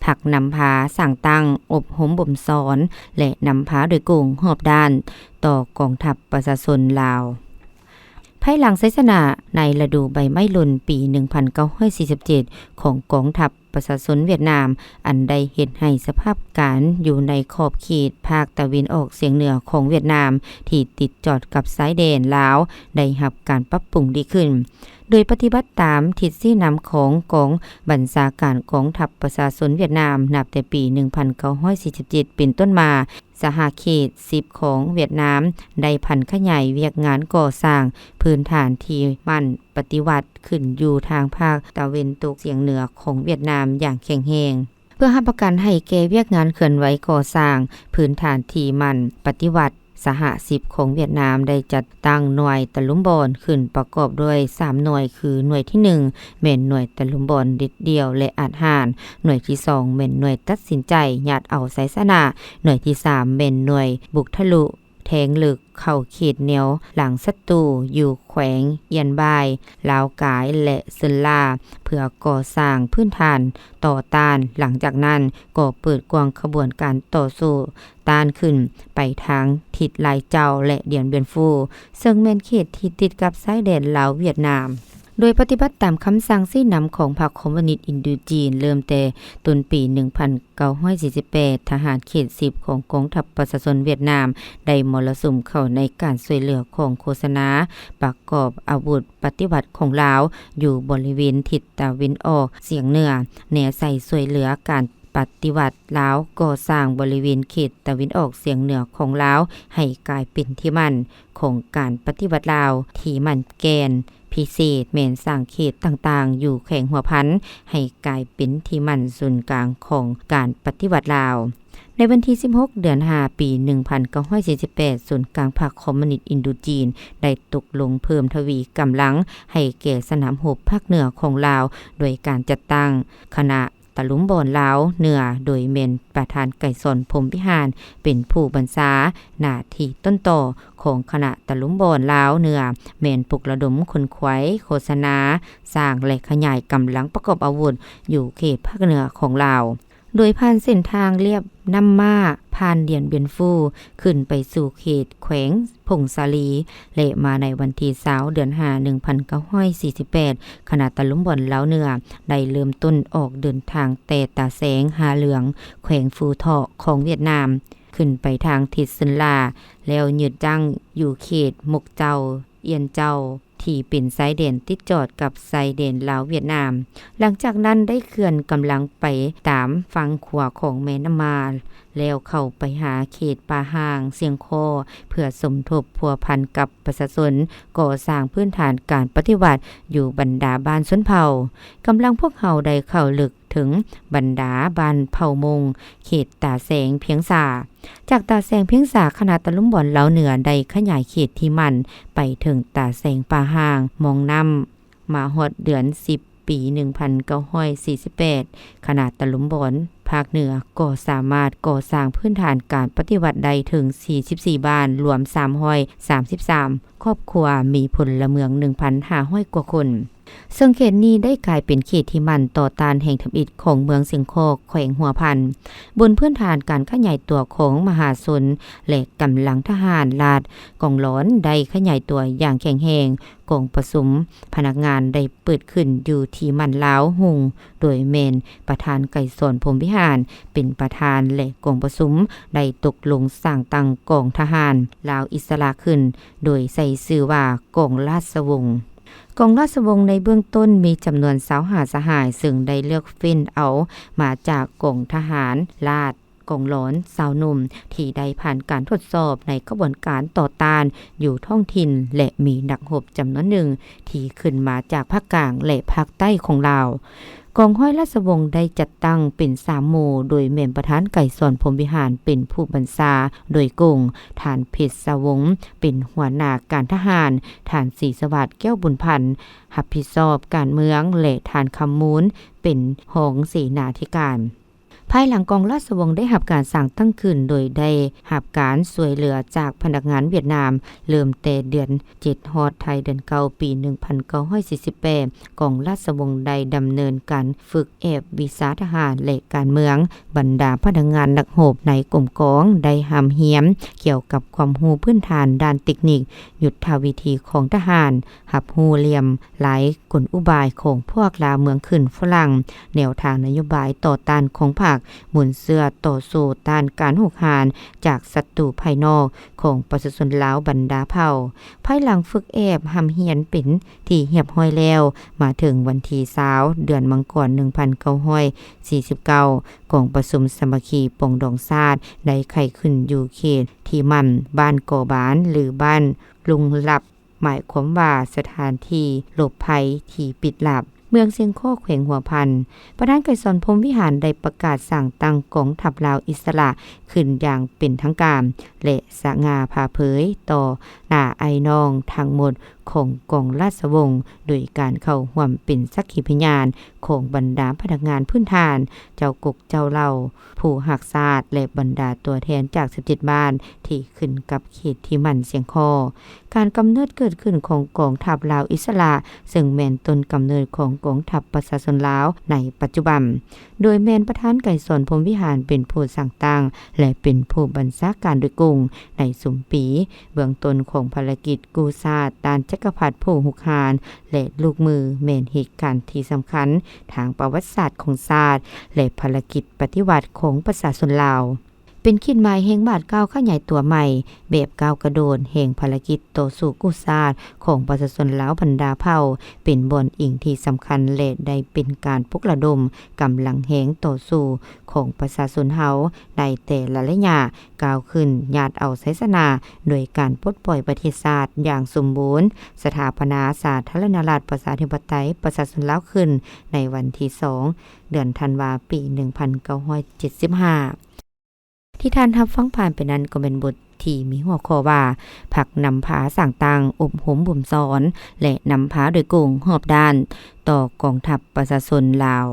ພັກນຳພາສ້າງຕັ້ງ, ອົບຮົມບົ່ມສອນ ແລະ ນຳພາໂດຍກົງຮອບດ້ານຕໍ່ກອງທັບປະຊາຊົນລາວ. ພາຍຫຼັງໄຊຊະນະໃນລະດູໃບໄມ້ຫຼົ່ນປີໜຶ່ງພັນເກົ້າຮ້ອຍສີ່ສິບເຈັດ ຂອງກອງທັບປະຊາຊົນຫວຽດນາມ, ອັນໄດ້ເຮັດໃຫ້ສະພາບການຢູ່ໃນຂອບເຂດພາກຕາເວັນອອກສຽງເໜືອຂອງຫວຽດນາມ ທີ່ຕິດຈອດກັບຊາຍແດນລາວ ໄດ້ຮັບການປັບປຸງດີຂຶ້ນ. ໂດຍປະຕິບັດຕາມທິດຊີ້ນຳຂອງກອງບັນຊາການກອງທັບປະຊາຊົນຫວຽດນາມ, ນັບແຕ່ປີໜຶ່ງພັນເກົ້າຮ້ອຍສີ່ສິບເຈັດເປັນຕົ້ນມາ, ສະຫະເຂດສິບຂອງຫວຽດນາມໄດ້ຜັນຂະຫຍາຍວຽກງານກໍ່ສ້າງພື້ນຖານທີ່ໝັ້ນປະຕິວັດຂຶ້ນຢູ່ທາງພາກຕາເວັນຕົກສຽງເໜືອຂອງຫວຽດນາມຢ່າງແຂງແຮງ. ເພື່ອຮັບປະກັນໃຫ້ແກ່ວຽກງານເຄື່ອນໄຫວກໍ່ສ້າງພື້ນຖານທີ່ໝັ້ນປະຕິວັດ, ສະຫະສິບຂອງຫວຽດນາມໄດ້ຈັດຕັ້ງໜ່ວຍຕະລຸມບອນຂຶ້ນປະກອບດ້ວຍສາມໜ່ວຍ ຄື ໜ່ວຍທີໜຶ່ງ ແມ່ນໜ່ວຍຕະລຸມບອນເດັດດ່ຽວ ແລະ ອາດຫານ, ໜ່ວຍທີສອງ ແມ່ນໜ່ວຍຕັດສິນໃຈຍາດເອົາໄຊຊະນະ, ໜ່ວຍທີສາມ ແມ່ນໜ່ວຍບຸກທະລຸ ແທງເລິກເຂົ້າເຂດແນວຫຼັງສັດຕູ ຢູ່ແຂວງອຽນບາຍ, ລາວກາຍ ແລະ ເຊີນລາ ເພື່ອກໍ່ສ້າງພື້ນຖານຕໍ່ຕ້ານ. ຫຼັງຈາກນັ້ນກໍເປີດກວ້າງຂະບວນການຕໍ່ສູ້ຕ້ານຂຶ້ນໄປທາງທິດລາຍເຈົ້າ ແລະ ດຽນບຽນຟູ, ເຊິ່ງແມ່ນເຂດທີ່ຕິດກັບຊາຍແດນລາວຫວຽດນາມ. ໂດຍປະຕິບັດຕາມຄຳສັ່ງຊີ້ນຳຂອງພັກຄອມມູນິດອິນໂດຈີນ, ເລີ່ມແຕ່ຕົ້ນປີໜຶ່ງພັນເກົ້າຮ້ອຍສີ່ສິບແປດ ທະຫານເຂດສິບຂອງກອງທັບປະຊາຊົນຫວຽດນາມ ໄດ້ມໍລະສຸມເຂົ້າໃນການຊ່ວຍເຫຼືອຂອງໂຄສະນາປະກອບອາວຸດປະຕິວັດຂອງລາວ ຢູ່ບໍລິເວນທິດຕາເວັນອອກສຽງເໜືອ, ແນໃສ່ຊ່ວຍເຫຼືອການປະຕິວັດລາວ, ກໍ່ສ້າງບໍລິເວນເຂດຕາເວັນອອກສຽງເໜືອຂອງລາວໃຫ້ກາຍເປັນທີ່ໝັ້ນຂອງການປະຕິວັດລາວ, ທີ່ໝັ້ນແກ່ນ ພິເສດແມ່ນສ້າງເຂດຕ່າງໆຢູ່ແຂວງຫົວພັນ ໃຫ້ກາຍເປັນທີ່ໝັ້ນສູນກາງຂອງການປະຕິວັດລາວ. ໃນວັນທີສິບຫົກ ເດືອນຫ້າ ປີໜຶ່ງພັນເກົ້າຮ້ອຍສີ່ສິບແປດ ສູນກາງພັກຄອມມູນິດອິນໂດຈີນໄດ້ຕົກລົງເພີ່ມທະວີກຳລັງໃຫ້ແກ່ສະໜາມຮົບພາກເໜືອຂອງລາວ ໂດຍການຈັດຕັ້ງຄະນະ ຕະລຸມບອນລາວເໜືອ ໂດຍແມ່ນປະທານໄກສອນ ພົມວິຫານ ເປັນຜູ້ບັນຊາ. ໜ້າທີ່ຕົ້ນຕໍຂອງຄະນະຕະລຸມບອນລາວເໜືອ ແມ່ນປຸກລະດົມຂົນຂວາຍ, ໂຄສະນາ, ສ້າງ ແລະ ຂະຫຍາຍກຳລັງປະກອບອາວຸດຢູ່ເຂດພາກເໜືອຂອງລາວ, ໂດຍຜ່ານເສັ້ນທາງລຽບນ້ຳມ້າ, ຜ່ານດຽນບຽນຟູ, ຂຶ້ນໄປສູ່ເຂດແຂວງ ຜົ້ງສາລີ ແລະ ມາໃນວັນທີຊາວ ເດືອນຫ້າ ໜຶ່ງພັນເກົ້າຮ້ອຍສີ່ສິບແປດ ຄະນະຕະລຸມບອນລາວເໜືອ ໄດ້ເລີ່ມຕົ້ນອອກເດີນທາງແຕ່ຕາແສງ ຫາເຫຼືອງ ແຂວງຟູເທາະ ຂອງຫວຽດນາມ ຂຶ້ນໄປທາງທິດເຊີນລາ ແລ້ວຍືດຢັ້ງຢູ່ເຂດມົກເຈົ້າ, ອຽນເຈົ້າ ທີ່ເປັນຊາຍແດນຕິດຈອດກັບຊາຍແດນລາວຫວຽດນາມ. ຫຼັງຈາກນັ້ນໄດ້ເຄື່ອນກຳລັງໄປຕາມຝັ່ງຂວາຂອງແມ່ນ້ຳມາ ແລ້ວເຂົ້າໄປຫາເຂດປ່າຮ້າງຊຽງຄໍ້ ເພື່ອສົມທົບພົວພັນກັບປະຊາຊົນກໍ່ສ້າງພື້ນຖານການປະຕິວັດຢູ່ບັນດາບ້ານຊົນເຜົ່າ. ກຳລັງພວກເຮົາໄດ້ເຂົ້າເລິກເຖິງບັນດາບ້ານເຜົ່າມົ້ງ ເຂດຕາແສງພຽງສາ. ຈາກຕາແສງພຽງສາ ຄະນະຕະລຸມບອນລາວເໜືອໄດ້ຂະຫຍາຍເຂດທີ່ໝັ້ນໄປເຖິງຕາແສງປ່າຮ້າງ ມອງນ້ຳ. ມາຮອດເດືອນສິບ ປີໜຶ່ງພັນເກົ້າຮ້ອຍສີ່ສິບແປດ ຄະນະຕະລຸມບອນພາກເໜືອກໍສາມາດກໍ່ສ້າງພື້ນຖານການປະຕິວັດໄດ້ເຖິງສີ່ສິບສີ່ບ້ານ ລວມສາມຮ້ອຍສາມສິບສາມຄອບຄົວ, ມີພົນລະເມືອງໜຶ່ງພັນຫ້າຮ້ອຍກວ່າຄົນ. ເຊິ່ງເຂດນີ້ໄດ້ກາຍເປັນເຂດທີ່ໝັ້ນຕໍ່ຕ້ານແຫ່ງທຳອິດຂອງເມືອງຊຽງຄໍ້ ແຂວງຫົວພັນ. ບົນພື້ນຖານການຂະຫຍາຍຕົວຂອງມະຫາຊົນ ແລະ ກຳລັງທະຫານລາດກອງຫຼອນໄດ້ຂະຫຍາຍຕົວຢ່າງແຂງແຮງ, ກອງປະຊຸມພະນັກງານໄດ້ເປີດຂຶ້ນຢູ່ທີ່ໝັ້ນລາວຮຸ່ງ ໂດຍແມ່ນປະທານໄກສອນ ພົມວິຫານ ເປັນປະທານ ແລະ ກອງປະຊຸມໄດ້ຕົກລົງສ້າງຕັ້ງກອງທະຫານລາວອິດສະຫຼະຂຶ້ນ ໂດຍໃສ່ຊື່ວ່າກອງລາຊະວົງ. ກອງລາຊະວົງໃນເບື້ອງຕົ້ນມີຈຳນວນຊາວຫ້າສະຫາຍ, ເຊິ່ງໄດ້ເລືອກເຟ້ນເອົາມາຈາກກອງທະຫານລາດ ກອງຫຼອນຊາວໜຸ່ມທີ່ໄດ້ຜ່ານການທົດສອບໃນຂະບວນການຕໍ່ຕ້ານຢູ່ທ້ອງຖິ່ນ ແລະ ມີນັກຮົບຈຳນວນໜຶ່ງທີ່ຂຶ້ນມາຈາກພາກກາງ ແລະ ພາກໃຕ້ຂອງລາວ. ກອງຮ້ອຍລາຊະວົງໄດ້ຈັດຕັ້ງເປັນສາມໝູ່ ໂດຍແມ່ນປະທານໄກສອນ ພົມວິຫານ ເປັນຜູ້ບັນຊາໂດຍກົງ, ທ່ານເພັດສະວົງ ເປັນຫົວໜ້າການທະຫານ, ທ່ານສີສະຫວາດ ແກ້ວບຸນພັນ ຮັບຜິດຊອບການເມືອງ ແລະ ທ່ານຄຳມູນ ເປັນຮອງເສນາທິການ. ພ ພາຍຫຼັງກອງລາຊະວົງໄດ້ຮັບການສ້າງຕັ້ງຂຶ້ນ ໂດຍໄດ້ຮັບການຊ່ວຍເຫຼືອຈາກພະນັກງານຫວຽດນາມ ເລີ່ມແຕ່ເດືອນເຈັດຮອດທ້າຍເດືອນເກົ້າ ປີໜຶ່ງພັນເກົ້າຮ້ອຍສີ່ສິບແປດ ກອງລາຊະວົງໄດ້ດຳເນີນການຝຶກແອບວິຊາທະຫານ ແລະ ການເມືອງ. ບັນດາພະນັກງານນັກຮົບໃນກົມກອງໄດ້ຮ່ຳຮຽນກ່ຽວກັບຄວາມຮູ້ພື້ນຖານດ້ານເຕັກນິກ, ຍຸດທະວິທີຂອງທະຫານ, ຮັບຮູ້ຫຼ່ຽມລາຍກົນອຸບາຍຂອງພວກລ່າເມືອງຂຶ້ນຝຣັ່ງ, ແນວທາງນະໂຍບາຍຕໍ່ຕ້ານຂອງພັກ, ມູນເຊື້ອຕໍ່ສູ້ຕ້ານການຮຸກຮານຈາກສັດຕູພາຍນອກຂອງປະຊາຊົນລາວບັນດາເຜົ່າ. ພາຍຫຼັງຝຶກແອບຮ່ຳຮຽນເປັນທີ່ຮຽບຮ້ອຍແລ້ວ, ມາເຖິງວັນທີຊາວ ເດືອນມັງກອນ ໜຶ່ງພັນເກົ້າຮ້ອຍສີ່ສິບເກົ້າ ກອງປະຊຸມສາມັກຄີປອງດອງຊາດໄດ້ໄຂຂຶ້ນຢູ່ເຂດທີ່ໝັ້ນ, ບ້ານກໍບານ ຫຼື ບ້ານລຸງລັບ, ໝາຍຄວາມວ່າສະຖານທີ່ຫຼົບໄພທີ່ປິດລັບ, ເມືອງຊຽງຄໍ້ ແຂວງຫົວພັນ. ປະທານໄກສອນ ພົມວິຫານ ໄດ້ປະກາດສ້າງຕັ້ງກອງທັບລາວອິດສະຫຼະຂຶ້ນຢ່າງເປັນທາງການ ແລະ ສະຫງ່າຜ່າເຜີຍຕໍ່ໜ້າອ້າຍນ້ອງທັງໝົດຂອງກອງລາຊະວົງ ໂດຍການເຂົ້າຮ່ວມເປັນສັກຂີພະຍານຂອງບັນດາພະນັກງານພື້ນຖານ, ເຈົ້າກົກເຈົ້າເຫຼົ່າ, ຜູ້ຮັກຊາດ ແລະ ບັນດາຕົວແທນຈາກສິບເຈັດບ້ານທີ່ຂຶ້ນກັບເຂດທີ່ໝັ້ນຊຽງຄໍ້. ການກຳເນີດເກີດຂຶ້ນຂອງກອງທັບລາວອິດສະຫຼະ, ເຊິ່ງແມ່ນຕົ້ນກຳເນີດຂອງກອງທັບປະຊາຊົນລາວໃນປັດຈຸບັນ, ໂດຍແມ່ນປະທານໄກສອນ ພົມວິຫານ ເປັນຜູ້ສ້າງຕັ້ງ ແລະ ເປັນຜູ້ບັນຊາການໂດຍກົງໃນຊຸມປີເບື້ອງຕົ້ນຂອງພາລະກິດກູ້ຊາດຕ້ານຈັກກະພັດຜູ້ຮຸກຮານ ແລະ ລູກມືແມ່ນເຫດການທີ່ສຳຄັນທາງປະຫວັດສາດຂອງຊາດ ແລະ ພາລະກິດປະຕິວັດຂອງປະຊາຊົນລາວ. ເປັນຂີດໝາຍແຫ່ງບາດກ້າວຂະຫຍາຍຕົວໃໝ່ແບບກ້າວກະໂດດແຫ່ງພາລະກິດຕໍ່ສູ້ກູ້ຊາດຂອງປະຊາຊົນລາວບັນດາເຜົ່າ, ເປັນບ່ອນອີງທີ່ສຳຄັນ ແລະ ໄດ້ເປັນການປຸກລະດົມກຳລັງແຮງຕໍ່ສູ້ຂອງປະຊາຊົນເຮົາໃນແຕ່ລະໄລຍະ, ກ້າວຂຶ້ນຍາດເອົາໄຊຊະນະໂດຍການປົດປ່ອຍປະເທດຊາດຢ່າງສົມບູນ, ສະຖາປະນາສາທາລະນະລັດປະຊາທິປະໄຕປະຊາຊົນລາວຂຶ້ນໃນວັນທີສອງ ເດືອນທັນວາ ປີໜຶ່ງພັນເກົ້າຮ້ອຍເຈັດສິບຫ້າ. ທີ່ທ່ານຮັບຟັງຜ່ານໄປນັ້ນກໍແມ່ນບົດທີ່ມີຫົວຂໍ້ວ່າ ພັກນຳພາສ້າງຕັ້ງ, ອົບຮົມບົ່ມສອນ ແລະ ນຳພາໂດຍກົງຮອບດ້ານຕໍ່ກອງທັບປະຊາຊົນລາວ.